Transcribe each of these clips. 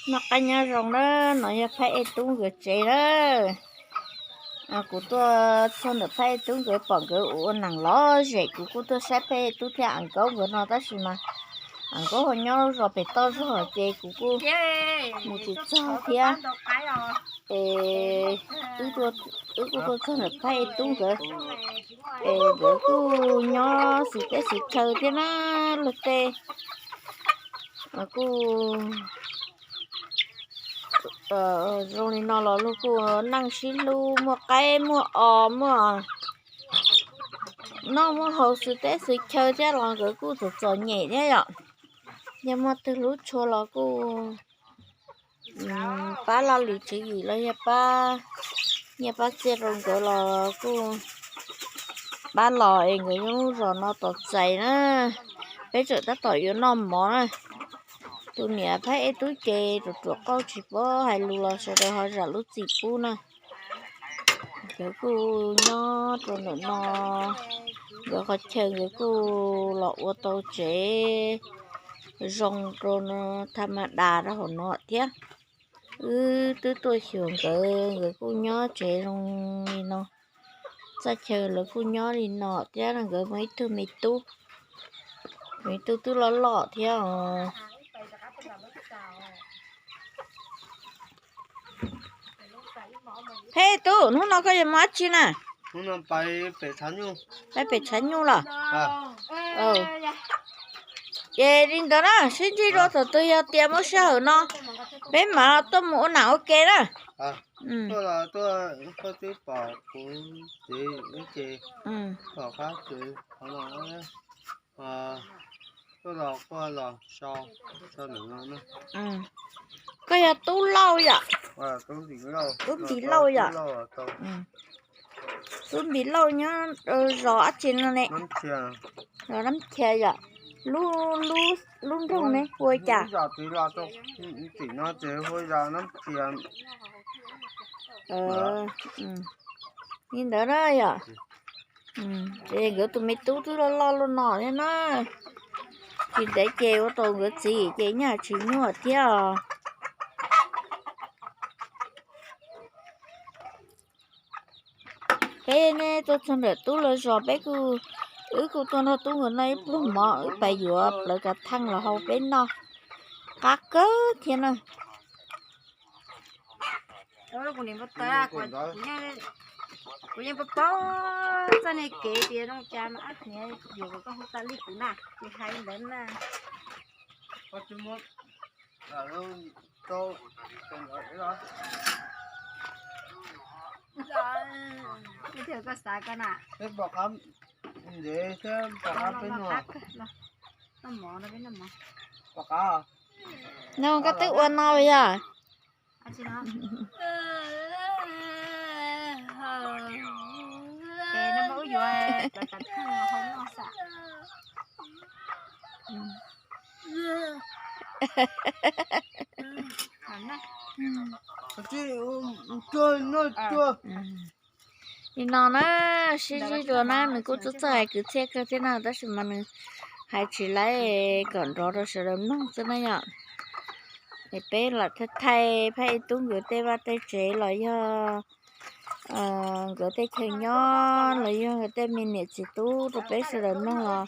Noj qab nyob zoo na, no yog Phab Ej Tub nkawd tsev na. Kuv tuaj txog ntawm Phab Ej Tub nkawd pom nkawd ua ua neem lom zem, kuv kuj tuaj saib Phab Ej Tub thiab Am Nkaub nkawd no tab sis mas Am Nkaub ho nyob zos pem toj zog ces kuv kuj mus tsis txog thiab. Es wb kuj tuaj txog ntawm Phab Ej Tub nkawd, es nkawd kuj nyob xws teb xws chaw thiab na, luag tej kuj zoo li no los luag kuj neej sib hlub, muaj qaib muaj os, muaj noj muaj haus xws teb xws chaw thiab los nkawd kuj txom txom nyem thiab yom. Yog muaj twg hlub tshua los kuj pab laj lim tswv yim los yog pab nyiaj pab txiaj rau nkawd los kuj pab los es nkawd nyob lub zos no tos txais na. Peb tseem tab tom yuav noj mov na. Tus niam Phab Ej Tub ces ruam ruam qauj tsis paub hais lus los sawv daws ho zam lub txim pub na. Nkawd kuj nyob rau ntawm no, nkawd qhov chaw nkawd kuj los ua tau tsev zoo rau no, tha ma das rau hauv no thiab. Wb twb tuaj xyuas nkawd, nkawd kuj nyob tsev zoo li no. Txaj chaw lawv kuj nyob li no thiab, nkawd muaj ib tug me tub, me tub twb loj loj thiab os. Phab Ej Tub, hnub no koj yuav mus dab tsi na? Pab pem tshav nyuj los? Ces li ntawd na, sib ntsib dua thaum twg yog tias muaj sij hawm no, peb mam tuaj mus ua nam ua ke na. Koj yog Tub Lauj yom? Tub Npis Lauj yom? Tub Npis Lauj nyob zos dab tsi no ne? Zos Nab Khiav yom? Lub nroog ne hu ua cas? Li ntawd na yom? Ces nkawd tus me tub twb loj loj luaj no thiab na. Tsis ntev ces ua tau nkawd txiv ces nyaj tsis nyuaj thiab os. Peb ne tuaj txog ntawm tub lawv zos, peb kuj, wb kuj tuaj nrog tub nkawd noj ib pluag mov, wb pais yuav plawv kav theej los hau peb noj, qab kawg thiab na. Kuv yeej paub paub txoj niag kev tias zoo cas mas ab hniav yuam kom koj hu tas li kuv na, ces hais li ntawd na. Ib tug koj xav koj na. Peb pom qab ntev thiab pom qab peb noj. Noj mov no peb noj mov. Pom qab. No koj twb ua no yog. Li no na, sib ntsib dua na, nws kuj txawj txawj hais kwv txhiaj kawg thiab na, tab sis mas nws hais tsis laib kom nrov rau sawv daws mloog xwb na yom. Es peb lam thaij thaij Phab Ej Tub nkawd tej vaj tej tsev los yog nkawd tej chaw nyob los yog nkawd tej me niam txiv tub rau peb sawv daws mloog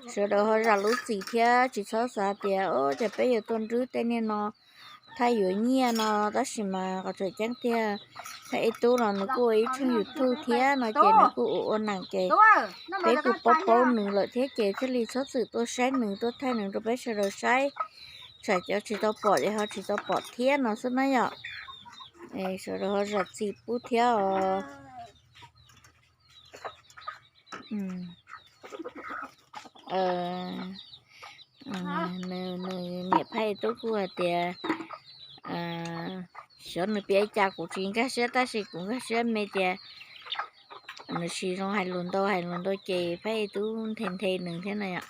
los sawv daws ho zam lub txim thiab tsis txhob xav tias o cas peb yuav tuaj nrwb tej niag no thaij yuav nyiaj no, tab sis mas qhov tseem ceeb tiag Phab Ej Tub los nws kuj ua ib tshooj YouTube thiab no ces nws kuj ua ua neem ces peb kuj paub paub nws lawm thiab ces thiaj li txhob txwm tuaj saib nws tuaj thaij nws rau peb sawv daws saib, tsam cov tsis tau pom ces ho tsis tau pom thiab no xwb na yom. Sawv daws ho zam txim pub thiab os. Nws niam Phab Ej Tub kuj hais tias xyov nws piav cas kuv tsis nkag siab tab sis kuv nkag siab me tias nws siv zoo hais lus ntau hais lus ntau ces Phab Ej Tub nthe nthe nws thiab na yom.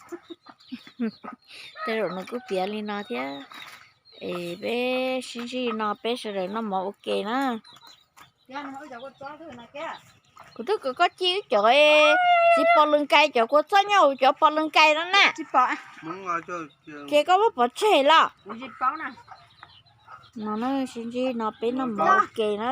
Tej zaum nws kuj piav li no thiab. Es peb sib ntsib no peb sawv daws noj mov ua ke na. Kuv twb kom koj ci wb cov txiv pos lws kais, cov kua txob nyob hauv cov pos lws kais no na. Ces koj muab pov tseg los? No na, sib ntsib no peb noj mov ua ke na.